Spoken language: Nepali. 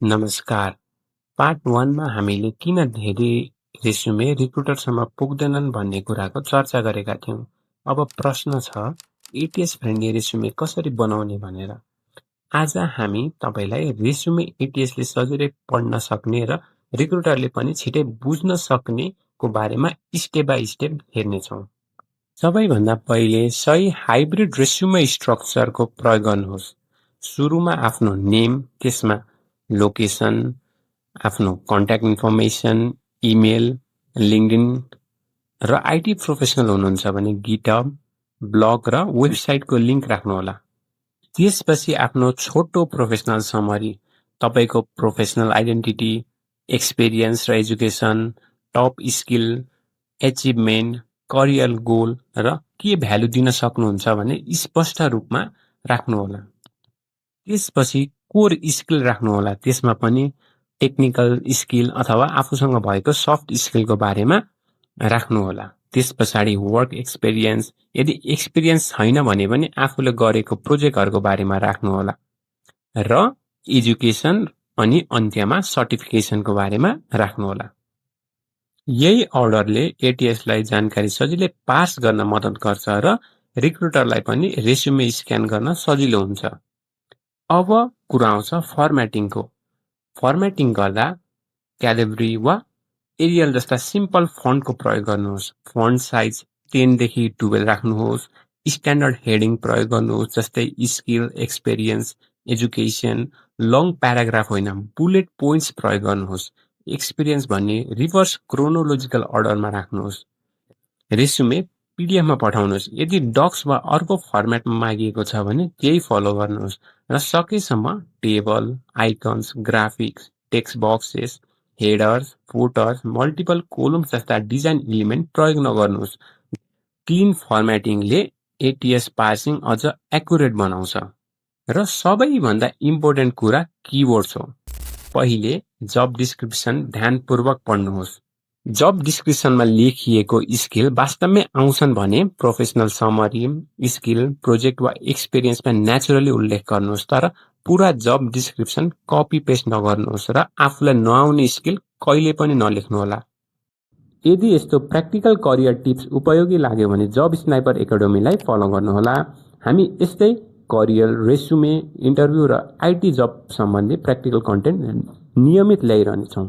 नमस्कार। पार्ट 1 मा हामीले किन धेरै रेज्युमे रिक्रुटरसम्म पुग्दैनन् भन्ने कुराको चर्चा गरेका थियौँ। अब प्रश्न छ, एटीएस फ्रेन्डली रेज्युमे कसरी बनाउने भनेर। आज हामी तपाईलाई रेज्युमे एटीएसले सजिलै पढ्न सक्ने र रिक्रुटरले पनि छिटै बुझ्न सक्नेको बारेमा स्टेप बाइ स्टेप हेर्नेछौँ। सबैभन्दा पहिले सही हाइब्रिड रेज्युमे स्ट्रक्चरको प्रयोग गर्नुहोस्। सुरुमा आफ्नो नेम, त्यसमा लोकेसन, आफ्नो कन्ट्याक्ट इन्फर्मेसन, इमेल, लिङ्क्डइन र आइटी प्रोफेसनल हुनुहुन्छ भने गिटहब, ब्लग र वेबसाइटको लिङ्क राख्नुहोला। त्यसपछि आफ्नो छोटो प्रोफेसनल समरी, तपाईको प्रोफेसनल आइडेन्टिटी, एक्सपिरियन्स र education, top skill, achievement, career goal र के भ्यालु दिन सक्नुहुन्छ भने स्पष्ट रूपमा राख्नुहोला। त्यसपछि कोर स्किल राख्नुहोला, त्यसमा पनि टेक्निकल स्किल अथवा आफूसँग भएको सफ्ट स्किलको बारेमा राख्नुहोला। त्यस पछाडि वर्क एक्सपिरियन्स, यदि एक्सपिरियन्स छैन भने पनि आफूले गरेको प्रोजेक्टहरूको बारेमा राख्नुहोला र एजुकेसन अनि अन्त्यमा सर्टिफिकेसनको बारेमा राख्नुहोला। यही अर्डरले एटीएसलाई जानकारी सजिलै पास गर्न मद्दत गर्छ र रिक्रुटरलाई पनि रेज्युमे स्क्यान गर्न सजिलो हुन्छ। अब कुरा आउँछ फर्म्याटिङको। फर्म्याटिङ गर्दा क्यालिब्री वा एरियल जस्ता सिम्पल फन्टको प्रयोग गर्नुहोस्। फन्ट साइज 10 देखि 12 राख्नुहोस्। स्ट्यान्डर्ड हेडिङ प्रयोग गर्नुहोस्, जस्तै skill, experience, education. Long paragraph होइन, बुलेट पोइन्ट्स प्रयोग गर्नुहोस्। एक्सपिरियन्स भन्ने रिभर्स क्रोनोलोजिकल अर्डरमा राख्नुहोस्। रेज्युमे पीडीएफमा पठाउनुहोस्। यदि डक्स वा अर्को फर्मेटमा मागिएको छ भने त्यही फलो गर्नुहोस् र सकेसम्म table, icons, graphics, text boxes, headers, putters, multiple coulombs जस्ता डिजाइन एलिमेन्ट प्रयोग नगर्नुहोस्। क्लिन फर्मेटिङले एटीएस पासिङ अझ एक्युरेट बनाउँछ। र सबैभन्दा इम्पोर्टेन्ट कुरा किवर्ड्स हो। पहिले जब डिस्क्रिप्सन ध्यानपूर्वक पढ्नुहोस्। जब डिस्क्रिप्सनमा लेखिएको स्किल वास्तवमै आउँछन् भने प्रोफेसनल समरी, स्किल, प्रोजेक्ट वा एक्सपिरियन्समा नेचुरली उल्लेख गर्नुहोस्, तर पूरा जब डिस्क्रिप्सन कपी पेस्ट नगर्नुहोस् र आफूलाई नआउने स्किल कहिले पनि नलेख्नुहोला। यदि यस्तो प्र्याक्टिकल करियर टिप्स उपयोगी लाग्यो भने जब स्नाइपर एकाडेमीलाई फलो गर्नुहोला। हामी यस्तै करियर, रेज्युमे, इन्टरभ्यू र आइटी जब सम्बन्धी प्र्याक्टिकल कन्टेन्ट नियमित ल्याइरहनेछौँ।